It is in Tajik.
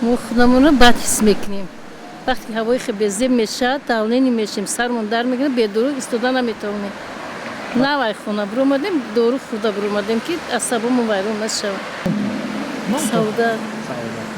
Мо худамонро бад ҳис мекунем. Вақте ки ҳавои хеле безеб мешавад, давление мешем, сармон дар мегирад, бедору истода наметавонем. Навай хона биромадем, дору хӯрда биромадем, ки асабомон вайрон нашавад. Савдат. Саодат.